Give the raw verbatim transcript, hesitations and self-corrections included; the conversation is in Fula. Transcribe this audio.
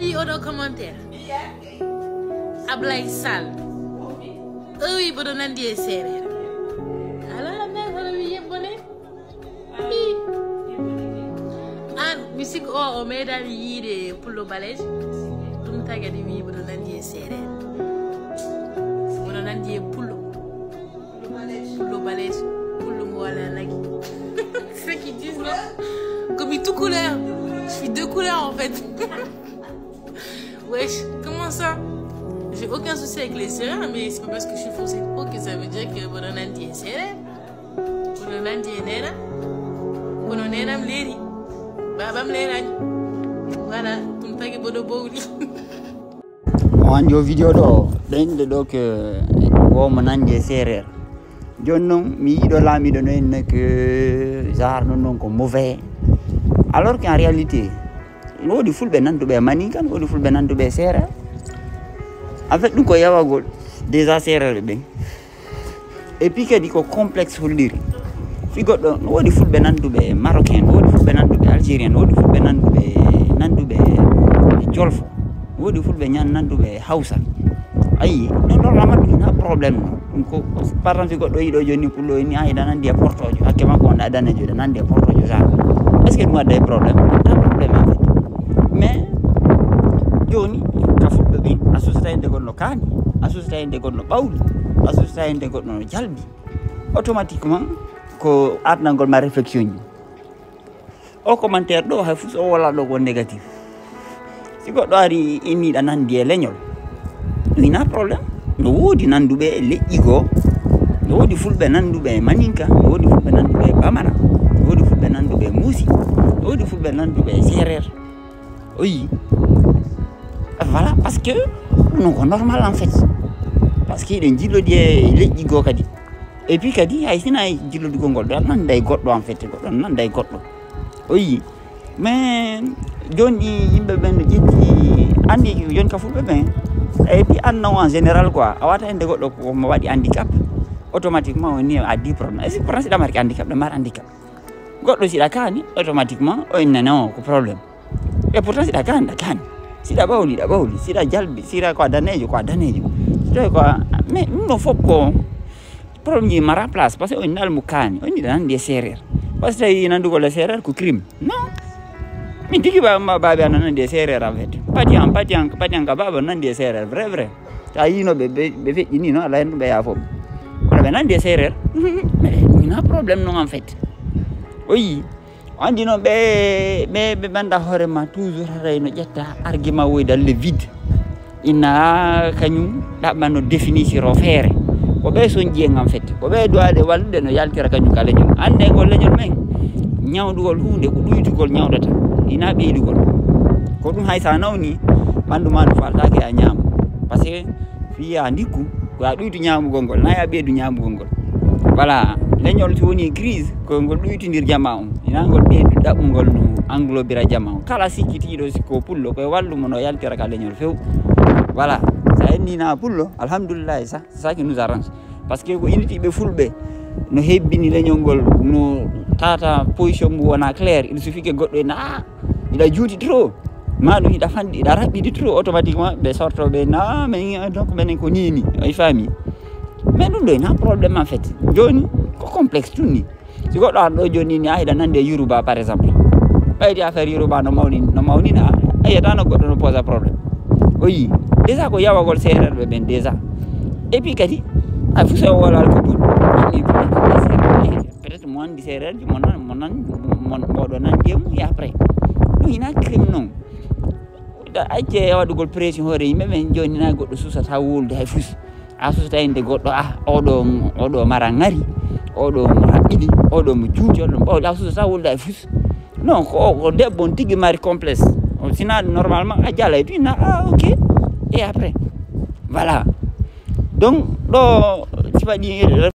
Wi oɗo commentaire. Ablay Sall. O wi boɗo nandi e seereer. Ala nan hono mi yebbone. An musique o o meeɗaani yiide pullo baleejo. Ɗum tagani wi boɗo nandi e seereer. Boɗo nandi e pullo. Pullo baleejo. Pullo mo wala lagi. Ceux qui disent non. Comme tout couleur. Je suis deux couleurs en fait. Wesh, comment ça? J'ai aucun souci avec les seereer, mais c'est pas parce que je suis français que ça veut dire que boɗo nandi e seereer. Boɗo nandi e nena. Boɗo nenam leeri. Babam leerani. Voilà, ɗum tagi boɗo bowli. On anjo vidéo ɗo ɗo inde ɗo que womo nandi e seereer. Joni noon mi yiiɗo laamiɗo no enne que genre non noon ko mauvais. Alors qu'en réalité no woodi fulɓe nanduɓe e maninka, no woodi fulɓe nanduɓe e seereer. En fait ɗum ko yawagol déjà seereerɓe ɓen. Et puis kadi ko complexe holliri. Fi goɗɗo no woodi fulɓe nanduɓe e marocain, no woodi fulɓe nanduɓe e algérien, no woodi fulɓe nanduɓe nanduɓe e jolfo, no woodi fulɓe ñan nanduɓe e hawsa. Ayi non ɗon amat hina problème no ɗum ko par exemple goɗɗo yiɗo joni pullo ni a hiɗa nandi e portojo hakke makko on danejo ɗa nandi e portojo genre. Est ce que ɗum adda e problème? Ɗa problème en fait. Mais joni ka fulɓe ɓen a susata inde goɗɗo kaani, a susata inde goɗɗo ɓawli, a susata inde goɗɗo no jalbi, automatiquement ko adnagol ma réflexion ji. O commentaire ɗo hay fus o wala ɗo ko négatif. Si goɗɗo ari inni ɗa nandi e leñol, wina problème. No woodi nanduɓe e leƴƴi goo, no woodi fulɓe nanduɓe e maninka, no woodi fulɓe nanduɓe e bamara, no woodi fulɓe nanduɓe e muusi, no woodi fulɓe nanduɓe e seereer. O yii. Voilà, parce que ɗum ko normal en fait. Parce que eɗen jillodi e leƴƴi goo kadi. Et puis kadi hay sina e jillodugol ngol ɗo nanda e goɗɗo en fait, goɗɗo nanda e goɗɗo. O yii. Mais joni ɗi yimɓe ɓen no ƴetti andi joni ka fulɓe ɓen. Et puis an non en général quoi a wata inde goɗɗo ko mo waɗi handicap. Automatiquement o ni a dix problème est ce que pourtant siɗa marki handicap ɗo mar handicap. Goɗɗo siɗa kaani automatiquement o inna non ko problème. Et pourtant siɗa kaani ɗa kaani, siɗa ɓawli ɗa ɓawli, siɗa jalbi siɗa ko a danejo ko a danejo. Siɗa ko mais ɗum ɗo fof ko problème ji mara place parce que on nal mo kaani on ɗiɗa nandi e seereer. Parce que tawi nandugol e seereer ko crime. Non. Min tigi baba ma baabi ana nandi e seereer en fait. Pati an pati an pati an ka baba nandi e seereer vrai vrai. Sa yino ɓe ɓe feƴƴini no ala hen ɗum ɓe yafoɓe. Kono ɓe nandi e seereer. Mais wina problème non en fait. O yii. Andi noon ɓe ɓe ɓe ɓanda hoore ma toujours haray no ƴetta argument woyde alle vide. Inna kañum ɗaɓɓa no définir siro feere. Ko ɓe soñƴi en en fait ko ɓe duwaɗe wallude no yaltira kañum ka leñol ande ngol leñol men. Ñawdugol hunde ko ɗuytugol ñawdata ina ɓeydugol. Ko ɗum hay sa nawni ɓandu ma no faltake a ñaama. Parce que fiya ndikku ko a ɗuytu ñamugol ngol na ya ɓeydu ñamugol ngol. Voilà, leñol so woni crise ko ngol ɗuytindir jama on ina ngol ɓeydu ɗaɓɓugol no englobira jama on kala sikkitiɗo sikko pullo koye wallumo no yaltira ka leñol few. Voilà, sa ennina pullo alhamdulillahi sa c'est ça qui nous arrange. Parce que ko initiɓe fulɓe no hebbini leñol ngol no tata position mum wona clair il suffit que goɗɗo ena a iɗa juuti trop. Ma ɗum iɗa fanɗi iɗa raɓɓiɗi trop automatiquement ɓe sorto ɓe na min donc menen ko nini ay faami. Mais ɗum ɗo ina problème en fait. Joni ko complexe tun ni. Si goɗɗo an ɗo joni ni a hiɗa nande e yoruba par exemple. Ɓaydi affaire yoruba no mawni no mawnina a yiyata no goɗɗo no posa problème. O yii déjà ko yawagol seererɓe ɓen déjà. Et puis kadi ay fo so walal ko boni. Peut être mo andi seereerjo mo nan mo nan mo mboɗo nandi e mum et après ɗum ina crime noon. Acce waɗugol pression hoore yimɓe ɓen joni na goɗɗo susata wolude hay fus. A susata inde goɗɗo a oɗo oɗo mara ngari, oɗo mo raɓɓiɗi, oɗo mo juuti oɗo ɓawli a susata wolude hay fus. Non ko o ko debbo on tigi mari complexe. Sina normalement a jalay tu ina a ok. Et après voilà. Donc ɗo si waɗi